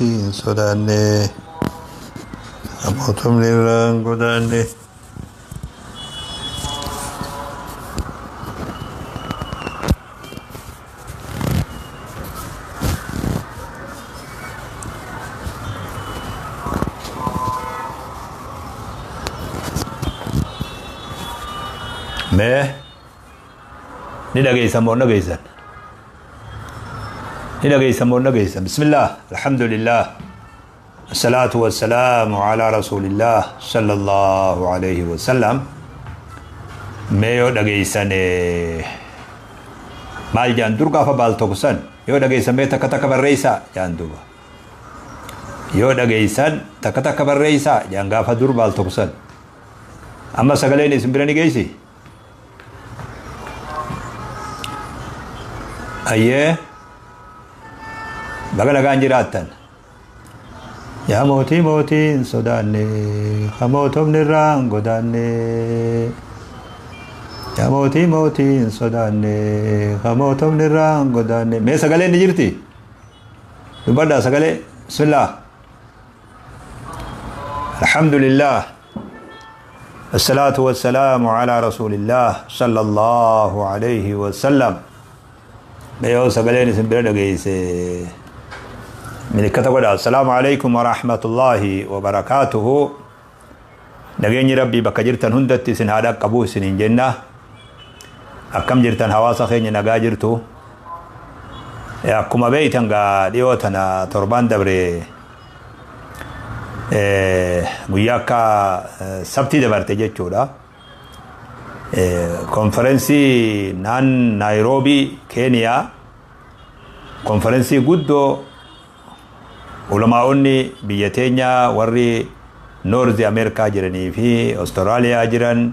Hin sodaanne, mootumni irraa hin godaanne. Mee ni dhageessan moo hin dhageessan? Ni dhageessan moo hin dhageessan? Bismillah, alhamdulillah, asalaatu wassalaamu alaa rasuulillah sallallahu alayhi wasallam. Mee yoo dhageessan maal jaan dur gaafa baal tokko san yoo dhageessan mee takka takka barreessaa jaan duuba. Yoo dhageessan takka takka barreessaa jaan gaafa dur baal tokko san. Amma sagaleen isin bira ni geessi? Ayyee baga nagaan jiraattan. Yaa mootii mootii hin sodaanne, ka mootomni irraa hin godaanne. Yaa mootii mootii hin sodaanne, ka mootomni irraa hin godaanne. Mee sagaleen ni jirti? Dubbadhaa sagalee. Bismillah. Alhamdulillah. Asalaatu wassalaamu alaa rasuulillah sallallahu alayhi wasallam. Mee yoo sagaleen isin bira dhageesse milikkata godha. Assalaamu alaikum wa rahmatullahi wa barakaatuhu. Nageenyi Rabbii bakka jirtan hundatti isin haa dhaqqabu isiniin jenna. Akkam jirtan hawaasa keenya, nagaa jirtu? Akkuma beeytan gaa dhiyoo tana torbaan dabre guyyaa akka sabtii dabarte jechuudha. Konferensii naan Naayiroobii Keeniyaa, konferensii guddoo ulamaa'onni biyya teenyaa warri North Ameerikaa jiranii fi Austraaliyaa jiran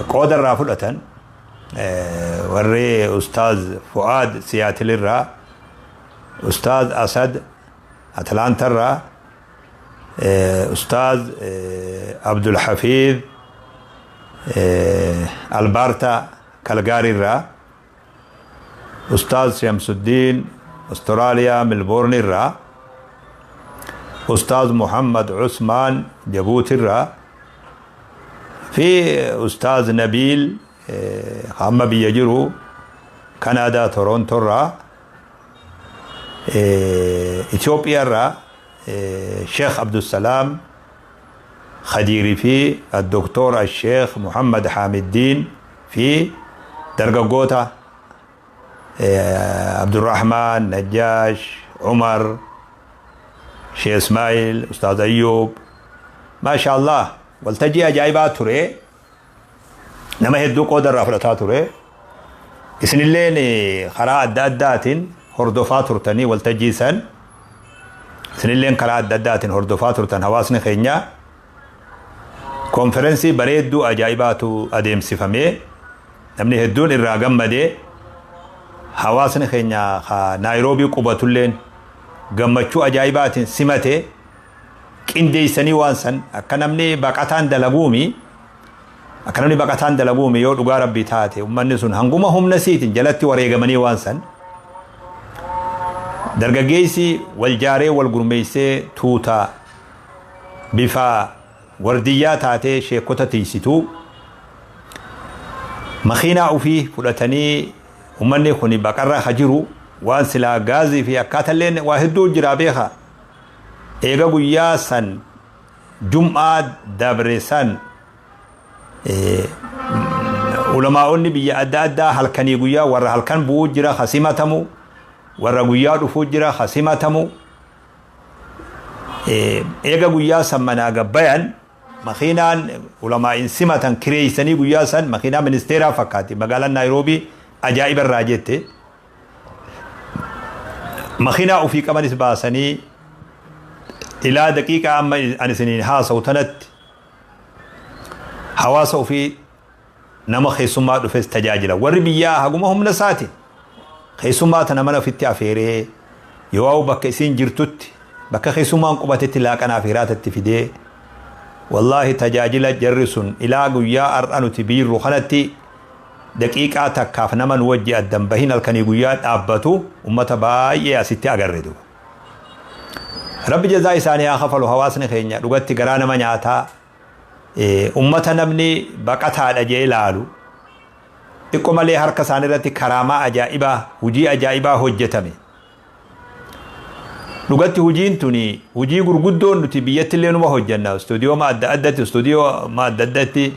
qooda irraa fudhatan, warri Ustaaz Fu'aad Siyaatilirraa, Ustaaz Asad Atlaantarraa, Ustaaz Abdul Hafiid Albaartaa Kalgaarirraa, Ustaaz Shamsuddiin Austraaliyaa Milboornirraa, Ustaaz Muhammad Usmaan Jabuutirraa fi Ustaaz Nabiil hamma biyya jiru Kanaadaa Torontorraa, Itoophiyaarraa Sheekh Abdusalaam Khadiirii fi Doktor Sheekh Muhammad Hamiddiin fi dargaggoota Abdurrahman Najjaash, Umar, Sheekh Ismail, Ustaaz Ayyub. Maasha Allah, waltajjii ajaa'ibaa ture. Nama hedduu qooda irraa fudhataa ture. Isinilleen karaa adda addaatiin hordofaa turtanii waltajjii san. Isinilleen karaa adda addaatiin hordofaa turtan hawaasni keenya. Konferensii bareedduu ajaa'ibaatu adeemsifamee namni hedduun irraa gammadee, hawaasni keenya Naayiroobii qubatulleen gammachuu ajaa'ibaatiin simate. Qindeessanii waan san akka namni baqataan dalaguumi, akka namni baqataan dalaguumi. Yoo dhugaa Rabbii taate, ummanni sun hanguma humna siitiin jalatti wareegamanii waan san dargaggeessi wal jaaree wal gurmeessee tuuta bifa wardiyyaa taatee sheekota tiisituu makiinaa ofii fudhatanii, ummanni kun baqarra ha jiru waan silaa gaazii fi akkaatallee waa hedduu jira beeka. Eega guyyaa san jum'aa dabre san ulamaa'onni biyya adda addaa halkanii guyyaa, warra halkan bu'uu jira ha simatamu, warra guyyaa dhufuu jira ha simatamu. Eega guyyaa san manaa gabbayan makiinaan ulamaa'in simatan kireeysanii, guyyaa san makiinaa ministeeraa fakkaatti magaalaan Naayiroobii ajaa'iba irraa jette, makiinaa ofii qabanis baasanii ilaa daqiiqaa amma ani isiniin haasa'u tanatti hawaasa ofii nama keessummaa dhufes tajaajila. Warri biyyaa haguma humna isaatiin keessummaa tana mana ofitti afeeree, yoo bakka isiin jirtutti, bakka keessummaan qubatetti laaqanaa fi raatatti fidee, wallaahi tajaajila jarri sun ilaa guyyaa har'a nuti biirru kanatti daqiiqaa takkaaf nama nu wajji addan bahin halkanii guyyaa dhaabbatu ummata baay'ee asitti agarre duba. Rabbi jazaa isaanii haa kafalu. Hawaasni keenya dhugatti garaa nama nyaataa, ummata namni baqataadha jee ilaalu xiqqo malee harka isaanii irratti karaamaa ajaa'ibaa, hujii ajaa'ibaa hojjetame. Dhugatti hujiin tuni hujii gurguddoon nuti biyyatti illee numa hojjenna, istuudiyoo adda addatti, istuudiyoo adda addatti.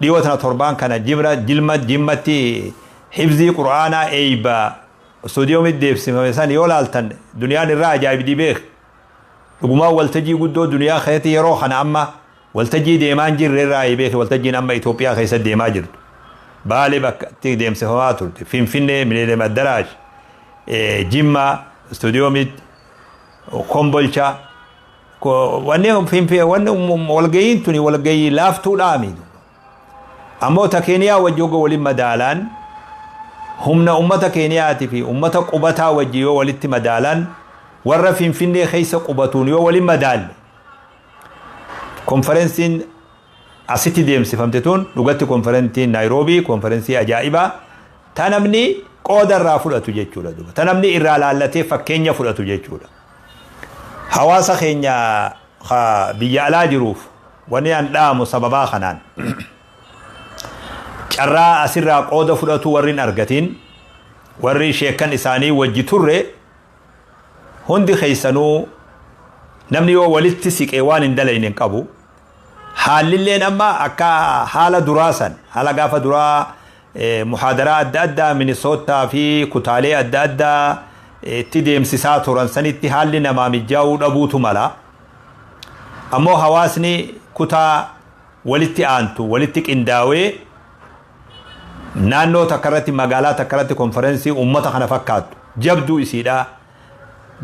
Dhiyoo tana torbaan kana jimra jilma Jimmatti hifzii Qur'aanaa eeyba istuudiyoo deebsifame san yoo laaltan duniyaan irraa ajaa'ibdii beek. Dhugumaan waltajjii guddoo duniyaa keessatti yeroo kana amma waltajjii deemaa hin jirre irraa beeke. Waltajjiin amma Itoophiyaa keessa deemaa jirtu, Baalee bakka itti deemsifamaa turte, Finfinnee Millennium Addarash, Jimma istuudiyoomitti, Kombolcha, wanni wanni walgayiin tuni walgayii laaftuudhaami. Ammoo ta Keeniyaa wajji hogga waliin madaalaan, humna ummata Keeniyaatii fi ummata qubataa wajji yoo walitti madaalaan, warra Finfinnee keessa qubatuun yoo waliin madaalle, konferensiin asitti deemsifamte tun dhugatti konferensiin Naayiroobii konferensii ajaa'ibaa ta namni qooda irraa fudhatu jechuudha duba, ta namni irraa laallatee fakkeenya fudhatu jechuudha. Hawaasa keenya biyya alaa jiruuf wanni an dhaamu, sababaa kanaan carraa asirraa qooda fudhatu warri hin argatin, warri sheekan isaanii wajji turre hundi keessanuu, namni yoo walitti siqee waan hin dalayne hin qabu. Haallilleen amma akka haala duraa san, haala gaafa duraa muhaadaraa adda addaa Minisootaa fi kutaalee adda addaa itti deemsisaa turan sanitti haalli namaa mijaa'uu dhabuutu mala. Ammoo hawaasni kutaa walitti aantu walitti qindaawee naannoo takka irratti, magaalaa takka irratti konferensii uummata kana fakkaattu jabduu isiidha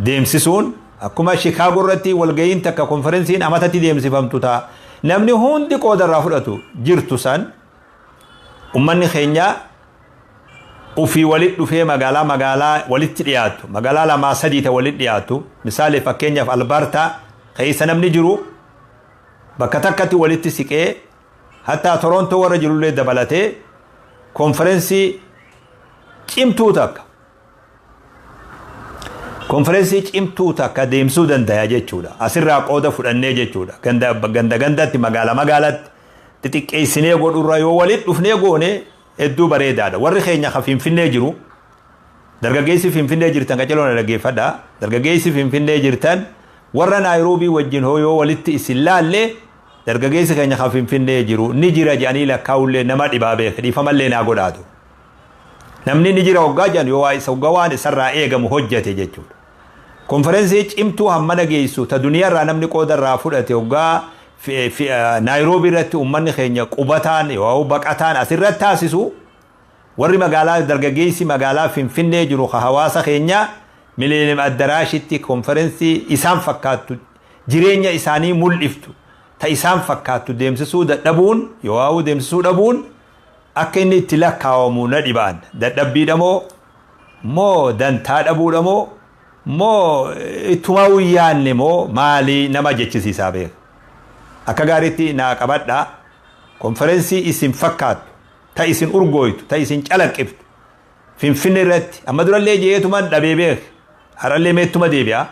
deemsisuun, akkuma Shikaagoo irratti walga'iin takka, konferensiin amatatti deemsifamtu ta'a namni hundi qooda irraa fudhatu jirtu san, ummanni keenya ufii walitti dhufee magaalaa magaalaa walitti dhiyaatu, magaalaa lamaa sadii ta walitti dhiyaatu, misaali fakkeenyaaf Albaartaa keessa namni jiru bakka takkatti walitti siqee, hattaa Torontoo warra jirullee dabalatee, konferensii cimtuu takka deemsuu danda'a jechuudha. Asirraa qooda fudhannee jechuudha. Ganda ganda gandatti, magaala magaalatti xixiqqeessinee godhurra yoo walitti dhufnee goone hedduu bareedaadha. Warri keenya ka Finfinnee jiru, dargaggeessi Finfinnee jirtan qaceeloo na dhaggeeffadha. Dargaggeessi Finfinnee jirtan warra Naayiroobii wajjin hoo yoo walitti isin laalle, dargaggeessi keenya ka Finfinnee jiru ni jira jedhanii lakkaa'ullee nama dhibaa beeke, dhiifamallee naa godhaatu. Namni ni jira hoggaa jedhan yoo waa isa hoggaa waan isarraa eegamu hojjete jechuudha. Konferensii cimtuu hammana geessu ta duniyaarraa namni qooda irraa fudhate hoggaa Naayiroobii irratti uummanni keenya qubataan yoo baqataan asirratti taasisu, warri magaalaa, dargaggeessi magaalaa Finfinnee jiru ka hawaasa keenya Millennium Addaraashitti konferensii isaan fakkaattu, jireenya isaanii mul'iftu, ta isaan fakkaattu deemsisuu dadhabuun yoo deemsisuu dhabuun akka inni itti lakkaawamu na dhibaan. Dadhabbiidha moo, moo dantaa dhabuudha moo, moo ittumaa yaanne moo maalii nama jechisiisaa beeka. Akka gaariitti naa qabadhaa, konferensii isin fakkaattu, ta isin urgooytu, ta isin calaqqiftu Finfinne irratti amma durallee jeetuman dhabee beek, har'allee meettuma deebi'a.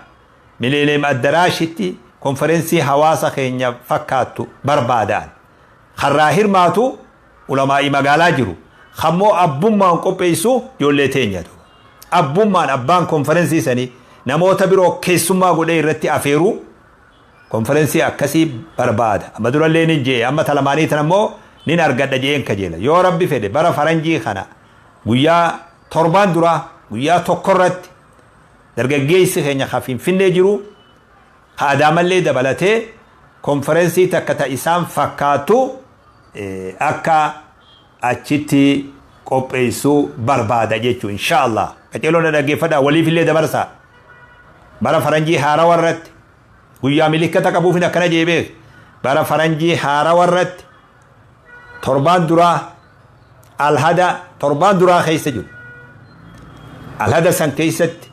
Millennium Addaraashitti konferensii hawaasa keenya fakkaattu barbaadaan karraa hirmaatu ulamaa'ii magaalaa jiru kammoo abbummaan qopheessu ijoollee teenyatu. Abbummaan abbaan konferensii sanii namoota biroo keessummaa godhee irratti afeeruu, konferensii akkasii barbaada. Amma durallee nin jee, amma talamaanii tan ammoo nin argadha jeen kajeela. Yoo Rabbi fedhe bara faranjii kana guyyaa torbaan duraa guyyaa tokkorratti dargaggeessi keenya ka Finfinnee jiru, ka Adaamallee dabalatee, konferensii takka ta isaan fakkaattu akka achitti qopheessuu barbaada jechuun insha Allah. Qaceeloo na dhaggeeffadhaa, waliif illee dabarsaa. Bara faranjii haarawa irratti guyyaa milikkata qabuufin akkana jee beek. Bara faranjii haarawa irratti torbaan duraa, alhada torbaan duraa keessa jiru, alhada san keessatti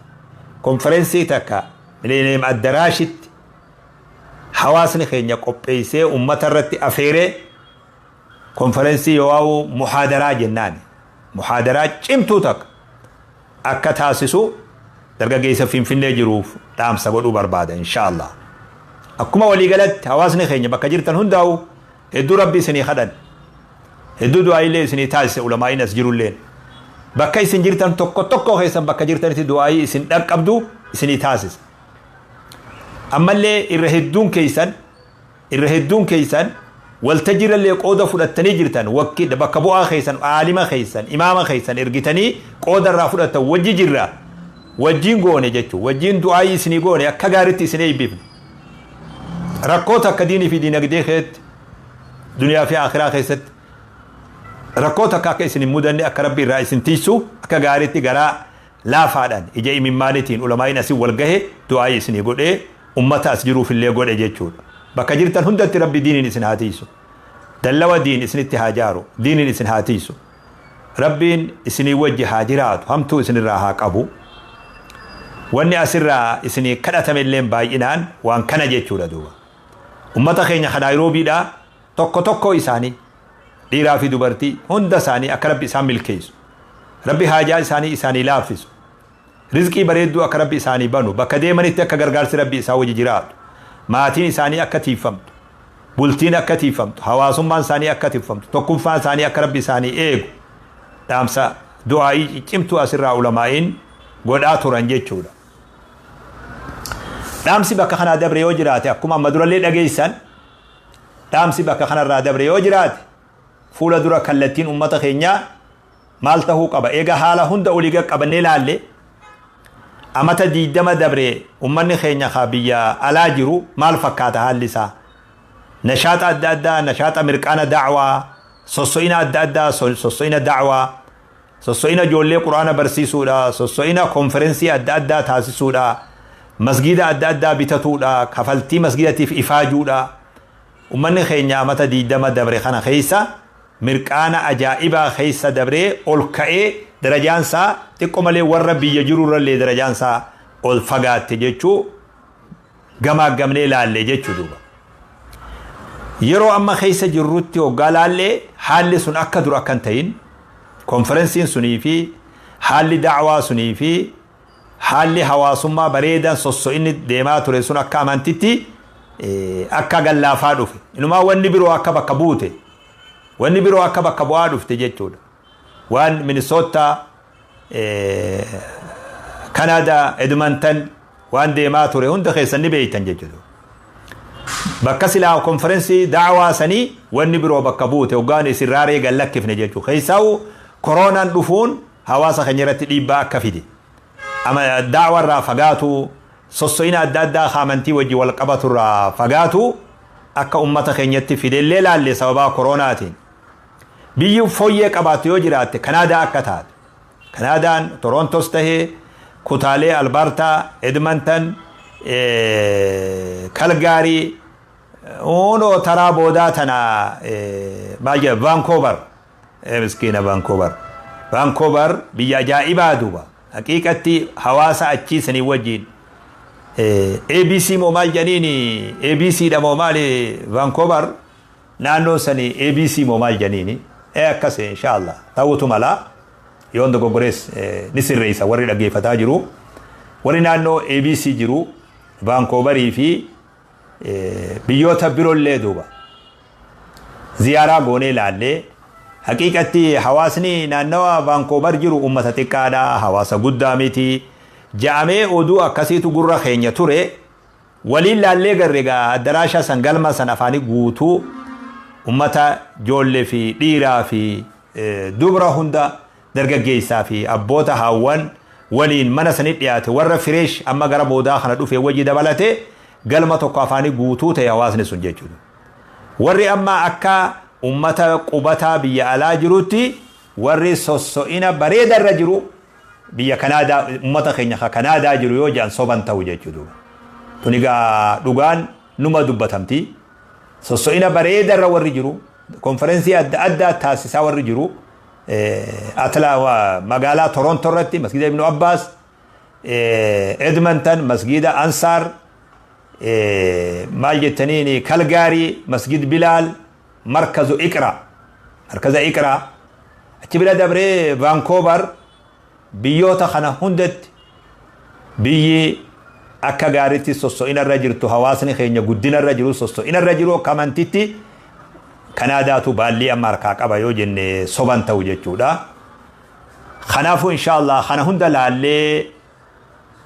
konferensii takka Millennium Addaraashitti hawaasni keenya qopheessee ummata irratti afeeree, konferensii yoo muhaadaraa jennaan, muhaadaraa cimtuu takka akka taasisu dargaggeessa Finfinnee jiruuf dhaamsa godhuu barbaada insha Allah. Akkuma waliigalatti hawaasni keenya bakka jirtan hundaa'u hedduu Rabbi isinii kadhan. Hedduu du'aayilee isinii taasise ulamaa'iin as jirulleen. Bakka isin jirtan tokko tokko keessan bakka jirtanitti du'aayii isin dhaqqabdu isinii taasise. Ammallee irra hedduun keessan irra hedduun keessan waltajjiirrallee qooda fudhattanii jirtan, bakka bu'aa keessan, aalima keessan, imaama keessan ergitanii qooda irraa fudhattan, wajji jirra, wajjiin goone jechuun wajjiin du'aayii isinii goone, akka gaariitti isin eebbifne. Rakkoo takka diinii fi diinagdee keessatti, duniyaa fi akhiraa keessatti rakkoo takka akka isin hin mudanne, akka Rabbi irraa isin tiisu, akka gaariitti garaa laafaadhaan ija imimmaaniitiin ulamaa'iin asii wal gahe du'aayii isinii godhee ummata as jiruufillee godhe jechuudha. Bakka jirtan hundatti Rabbi diiniin isin haa tiisu. Dallawa diin isinitti haa jaaru. Diiniin isin haa tiisu. Rabbiin isinii wajji haa jiraatu. Hamtuu isinirraa haa qabu. Wanni asirraa isinii kadhatame illee baay'inaan waan kana jechuudha duuba. Ummata keenya kan Naayiroobiidhaa tokko tokko isaanii, dhiiraa fi dubartii hunda isaanii, akka Rabbi isaan milkeessu. Rabbi haajaa isaanii isaanii laaffisu. Rizqii bareedduu akka Rabbi isaanii banu. Bakka deemanitti akka gargaarsi Rabbi isaa wajji jiraatu. Maatiin isaanii akka tiiffamtu. Bultiin akka tiiffamtu. Hawaasummaan isaanii akka tiiffamtu. Tokkummaan isaanii akka Rabbi isaanii eegu. Dhaamsa du'aayii ciccimtuu asirraa ulamaa'iin godhaa turan jechuudha. Dhaamsi bakka kanaa dabre yoo jiraate, akkuma amma durallee dhageessan, dhaamsi bakka kanarraa dabre yoo jiraate, fuula dura kallattiin ummata keenyaa maal tahuu qaba? Eega haala hunda olii qaqqabannee laalle, amata 20 dabre ummanni keenya ka biyya alaa jiru maal fakkaata haalli isaa? Nashaaxa adda addaa, nashaaxa mirqaana da'waa, sosso'ina adda addaa, sosso'ina da'waa, sosso'ina ijoollee quraana barsiisuudha, sosso'ina konferensii adda addaa taasisuudha, masgiida adda addaa bitatuudha, kafaltii masgiidatiif ifaajuudha. Ummanni keenya amata 20 dabre kana keessa mirqaana ajaa'ibaa keessa dabree ol ka'ee, darajaansaa xiqqoo malee warra biyya jirurrallee darajaansaa ol fagaatte jechuu gamaa gamnee laallee jechuu duuba. Yeroo amma keessa jirrutti hoggaa laallee, haalli sun akka dur akka hin ta'in, konferensiin sunii fi haalli da'waa sunii fi haalli hawaasummaa bareedan sosso'inni deemaa ture sun akka amantitti akka gallaafaa dhufe. Inumaa wanni biroo akka bakka buute. Wanni biroo akka bakka bu'aa dhufte jechuudha. Waan Minnesota, Kanaadaa, Edmonton waan deemaa ture hunda keessan ni beeytan jechuudha. Bakka silaa konferensii da'waa sanii wanni biroo bakka buute hoggaan isin raaree gad lakkifne jechuudha. Keessaa'u koronaan dhufuun hawaasa keenya irratti dhiibbaa akka fide. Ama da'waa irraa fagaatu, sosso'ina adda addaa amantii wajji wal qabatu irraa fagaatu akka ummata keenyatti fidellee laalle sababaa koronaatiin. Biyyi fooyyee qabaattu yoo jiraatte Kanaadaa akka taate. Kanaadaan Torontos tahee, kutaalee Alberta, Edmonton, Kalgaarii, hunoo taraa boodaa tana maal jedha, Vancouver, miskiina Vancouver. Vancouver biyya ajaa'ibaa duuba. Haqiiqatti hawaasa achii sanii wajjin ABC moo maal jedhaniini, ABC dha moo maali, Vancouver naannoon sanii ABC moo maal jedhaniini, akkas inshallah ta'uutu mala, yoon dogoggorees ni sirreessa warri dhaggeeffataa jiru. Warri naannoo ABC jiru Vancouverii fi biyyoota biroollee duuba ziyaaraa goonee ilaallee, haqiiqatti hawaasni naannawa Vancouver jiru ummata xiqqaadha, hawaasa guddaa miti ja'amee oduu akkasiitu gurra keenya ture. Waliin laallee garre gaa addaraasha san, galma san afaanii guutuu ummata ijoollee fi dhiiraa fi dubra hunda, dargaggeessaa fi abboota haawwan waliin mana sanii dhiyaate, warra fresh amma gara boodaa kana dhufe wajji dabalate, galma tokko afaanii guutuu ta'e hawaasni sun jechuudha. Warri amma akka ummata qubataa biyya alaa jirutti warri sosso'ina bareeda irra jiru biyya Kanaadaa, ummata keenya ka Kanaadaa jiru yoo jedhan soban ta'u jechuudha. Tun egaa dhugaan numa dubbatamti. Sosso'ina bareeda irra warri jiru, konferensii adda addaa taasisaa warri jiru, atla magaalaa Toronto irratti masgida Ibnu Abbaas, Edmonton masgida Ansaar, maal jettaniin, Kalgaarii masgid Bilaal, markazu Iqra, markaza Iqra, achi bira dabree Vancouver, biyyoota kana hundatti biyyi Akka gaariitti sosso'ina irra jirtu, hawaasni keenya guddina irra jiru, sosso'ina irra jiru akka amantitti Kanaadaatu baallii amma harkaa qaba yoo jenne soban ta'u jechuudha. Kanaafuu inshaallah kana hunda laallee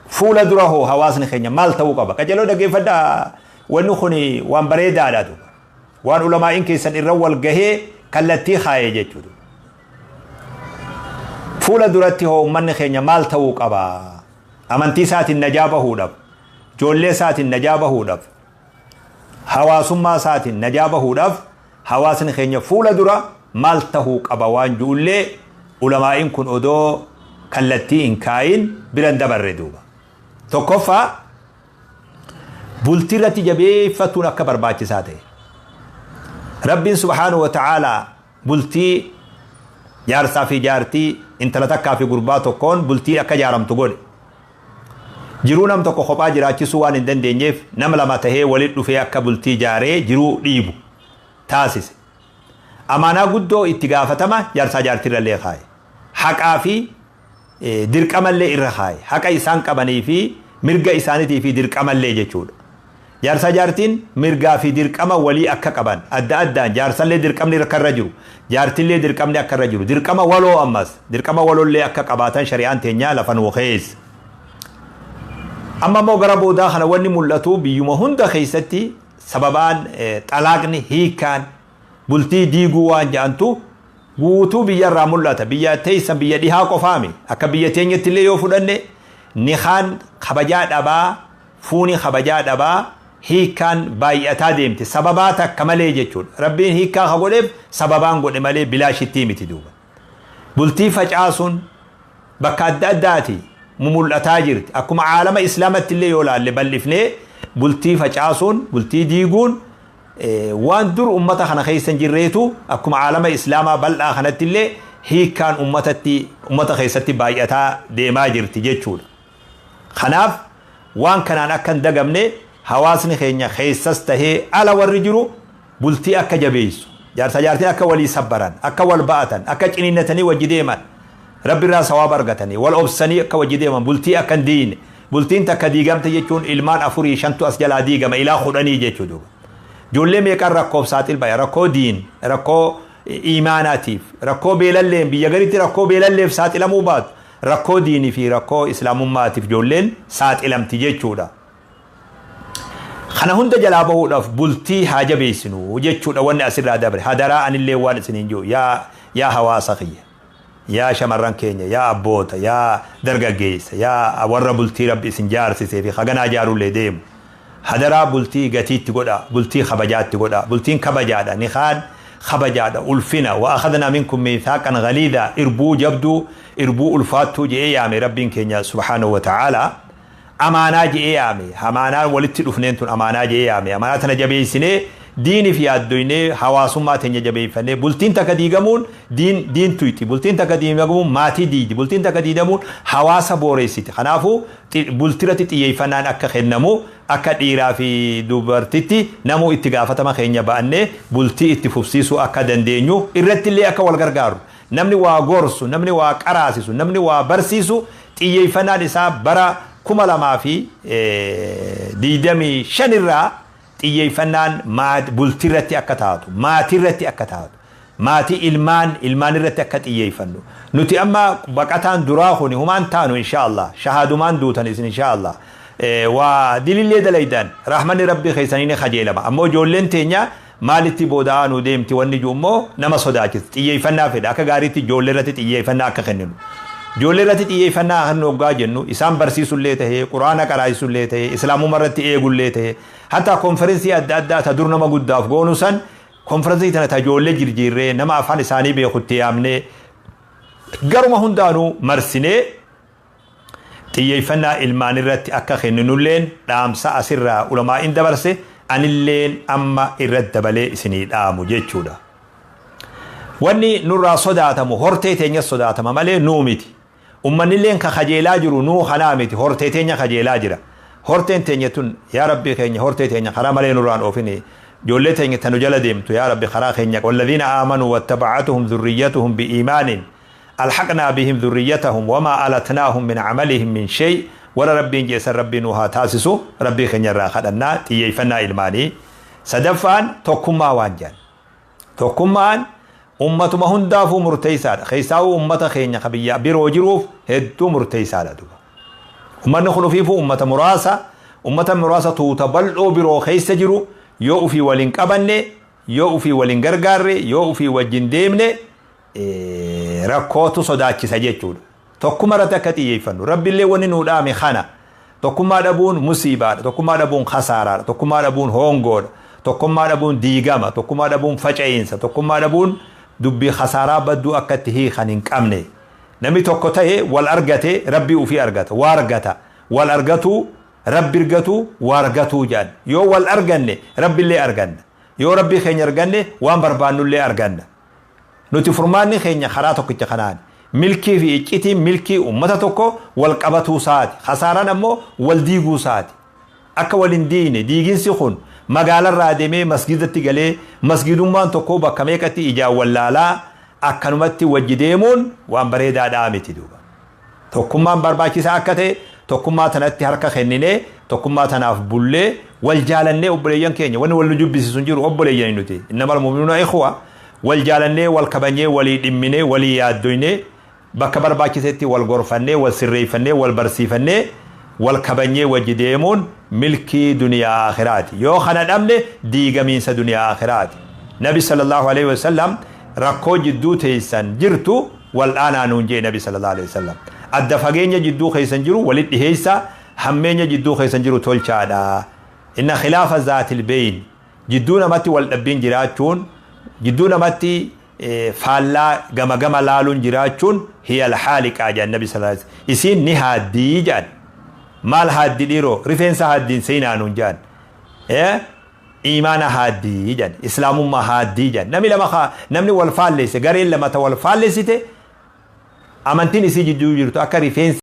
fuula dura hoo hawaasni keenya maal ta'uu qaba? Qajeeloo dhaggeeffadhaa, wanni kun waan bareedaadha duuba. Waan ulamaa'iin keessan irra wal gahee kallattii kaayee jechuudha. Fuula duratti hoo uummanni keenya maal ta'uu qaba? Amantii isaatiin najaa bahuudhaaf, ijoollee isaatiin najaa bahuudhaaf, hawaasummaa isaatiin najaa bahuudhaaf hawaasni keenya fuula dura maal ta'uu qaba waan ji'ullee ulamaa'iin kun odoo kallattii hin kaayin biran dabarre duuba. Tokkoffaa, bultii irratti jabeeffatuun akka barbaachisaa ta'e. Rabbiin subhaanahu wa ta'aalaa bultii jaarsaa fi jaartii, intala takkaa fi gurbaa tokkoon bultii akka jaaramtu godhe. Jiruu nam tokko kophaa jiraachisuu waan hin dandeenyeef nama lama tahee walitti dhufee akka bultii jaaree jiruu dhiibu taasise. Amaanaa guddoo itti gaafatama jaarsaa jaartiirrallee kaaye. Haqaa fi dirqamallee irra kaaye. Haqa isaan qabanii fi mirga isaaniitii fi dirqamallee jechuudha. Jaarsaa jaartiin mirgaa fi dirqama walii akka qaban adda addaan, jaarsallee dirqamni akka irra jiru, jaartillee dirqamni akka irra jiru, dirqama waloo ammas dirqama waloollee akka qabaatan shari'aan teenyaa lafa nuu keessa. Amma immoo gara boodaa kana wanni mul'atu biyyuma hunda keessatti sababaan xalaaqni, hiikkaan, bultii diiguu waan jedhantu guutuu biyyarraa mul'ata. Biyya teessan biyya dhihaa qofaami. Akka biyya teenyatti illee yoo fudhanne nikaan kabajaa dhabaa, fuuni kabajaa dhabaa, hiikkaan baay'ataa deemte sababaa takka malee jechuudha. Rabbiin hiikkaa ka godheef sababaan godhe malee bilaashittii miti duuba. Bultii facaasuun bakka adda addaati mumul'ataa jirti. Akkuma caalama islaamatti illee yoo laalle bal'ifnee bultii facaasuun, bultii diiguun waan dur ummata kana keessa hin jirreetu akkuma caalama islaamaa bal'aa kanatti illee hiikkaan ummata keessatti baay'ataa deemaa jirti jechuudha. Kanaaf waan kanaan akka hin dagamne hawaasni keenya keessas tahee ala warri jiru bultii akka jabeessu, jaarsa jaartiin akka walii sabbaran, akka wal ba'atan, akka ciniinnatanii wajji deeman, rabbi irraa sawaaba argatanii wal obsanii akka wajji deeman, bultii akka hin diine. Bultiin takka diigamte jechuun ilmaan afurii shantu as jalaa diigama, ilaa 10 jechuu duuba. Ijoollee meeqan rakkoof saaxil baya, rakkoo diin, rakkoo iimaanaatiif, rakkoo beelalleen biyya garitti rakkoo beelalleef saaxilamuu baatu, rakkoo diinii fi rakkoo islaamummaatiif ijoolleen saaxilamti jechuudha. Kana hunda jalaa bahuudhaaf bultii haa jabeessinu jechuudha wanni asirraa dabre. Hadaraa anillee waan isiniin jiru, yaa hawaasa kiyya, yaa shamarran keenya, yaa abboota, yaa dargaggeessa, yaa warra bultii rabbi isin jaarsisee fi haganaa jaarullee deemu. Hadaraa bultii gatiitti godha, bultii kabajaatti godha, bultiin kabajaadha, nikaan kabajaadha, ulfina. Wa akhadnaa minkum miithaaqan ghaliidha, irbuu jabduu, irbuu ulfaattuu je'ee yaame rabbiin keenya subhaanahu wa ta'aalaa. Amaanaa je'ee yaame, amaanaan walitti dhufneen tun amaanaa je'ee yaame. Amaanaa tana jabeessinee diiniif yaaddoynee hawaasummaa teenya jabeeffannee, bultiin takka diigamuun diin tuyxi, bultiin takka diigamuun maatii diidi, bultiin takka diigamuun hawaasa booreessiti. Kanaafuu bultirratti xiyyeeffannaan akka kennamu, akka dhiiraa fi dubartitti namuu itti gaafatama keenya ba'annee bultii itti fufsiisuu akka dandeenyu irratti illee akka wal gargaaru, namni waa gorsu, namni waa qaraasisu, namni waa barsiisu xiyyeeffannaan isaa bara 2025 irraa xiyyeeffannaan bultiirratti akka taatu, maatiirratti akka taatu, maatii ilmaan irratti akka xiyyeeffannu. Nuti amma baqataan duraa kuni humaan taanu, insha Allah shahaadumaan duutan isin, insha Allah waa dilillee dalaydan rahmanni rabbii keessanii ni kajeelama. Ammoo ijoolleen teenya maalitti booda'aa nu deemti wanni jiru immoo nama sodaachisa. Xiyyeeffannaa fedha. Akka gaariitti ijoollee irratti xiyyeeffannaa akka kenninu. Ijoollee irratti xiyyeeffannaa kan hoggaa jennu isaan barsiisullee tahee, quraana qaraasisullee tahee, islaamummaa irratti eegullee tahee, hatta konferensii adda addaa ta dur nama guddaaf goonu san konferensii tana ta ijoollee jirjiirree nama afaan isaanii beekutti yaamnee garuma hundaanuu marsinee xiyyeeffannaa ilmaan irratti akka kenninulleen dhaamsa asirraa ulamaa'in dabarse anilleen amma irratti dabalee isinii dhaamu jechuudha. Wanni nurraa sodaatamu hortee teenya sodaatama malee nuu miti. Ummannilleen ka kajeelaa jiru nuu kanaa miti, hortee teenya kajeelaa jira. Horteen teenya tun, yaa rabbii keenya, hortee teenya karaa malee nurraan oofini. Ijoollee teenya tanu jala deemtu, yaa rabbi, karaa keenya. والذين آمنوا واتبعتهم ذريتهم بإيمان ألحقنا بهم ذريتهم وما ألتناهم من عملهم من شيء. Warra Rabbiin jeessan Rabbiin nu haa taasisu. Rabbii keenya irraa kadhannaa xiyyeeffannaa ilmaanii. Sadaffaan tokkummaa waan jedhan. Tokkummaan ummatuma hundaafuu murteessaadha. Keessaawuu ummata keenya ka biyya biroo jiruuf hedduu murteessaadha duba. Ummanni kun ufiifuu ummata muraasa, ummata muraasa tuuta bal'oo biroo keessa jiru yoo ufii waliin qabanne, yoo ufii waliin gargaarre, yoo ufii wajjin deemne rakkootu sodaachisa jechuudha. Tokkummaa irratti akka xiyyeeffannu. Rabbiillee wanni nuu dhaame kana. Tokkummaa dhabuun musiibaadha. Tokkummaa dhabuun kasaaraadha. Tokkummaa dhabuun hongoodha. Tokkummaa dhabuun diigama. Tokkummaa dhabuun faca'iinsa. Tokkummaa dhabuun dubbii kasaaraa badduu akka itti hiikan hin qabne. Namni tokko ta'e wal argate Rabbii ufii argata. Waa argata. Wal argatuu Rabbi argatuu waa argatuu jedhan. Yoo wal arganne Rabbillee arganna. Yoo Rabbii keenya arganne waan barbaannullee arganna. Nuti furmaanni keenya karaa tokkicha kanaan. Milkii fi iccitiin milkii uummata tokko wal qabatuu isaati. Kasaaraan ammoo wal diiguu isaati. Akka wal hin diine diiginsi kun magaalarraa deemee masgidatti galee masgidummaan tokko bakka meeqatti ijaan wallaalaa akkanumatti wajji deemuun waan bareedaadhaa miti duuba. Tokkummaan barbaachisaa akka ta'e tokkummaa tanatti harka kenninee tokkummaa tanaaf bullee wal jaalannee obboleeyyan keenya wanni wal nu jubbisiisu hin jiru obboleeyyan nuti. Innamal mu'minuuna ikhwa. Wal jaalannee wal kabajnee walii dhimminee walii yaaddoynee bakka barbaachisetti wal gorfannee wal sirreeffannee wal barsiifannee wal kabajnee wajji deemuun milkii duniyaa akhiraati. Yoo kana dhabne diigamiinsa duniyaa akhiraati. Nabi sallallahu alaihi wasallam rakkoo jidduu teessan jirtu wal dhaanaa nuun jee Nabi sallallahu alaihi wasallam. Adda fageenya jidduu keessan jiru walit dhiheessa, hammeenya jidduu keessan jiru tolchaadha. Inna khilaafa zaatil beyn jidduu namatti wal dhabbiin jiraachuun jidduu namatti faallaa gama gama laaluun jiraachuun hiya alhaaliqaa jedhan Nabi sallallahu alaihi wasallam. Isiin ni haaddii jedhan. Maal haaddi dhiiroo? Rifeensa haaddiin seenaa nuun jedhan. Imaana haaddii jedhan. Islaamummaa haaddii jedhan. Namni lama namni wal faalleesse gareen lama ta wal faallessite amantiin isii jidduu jirtu akka rifeensa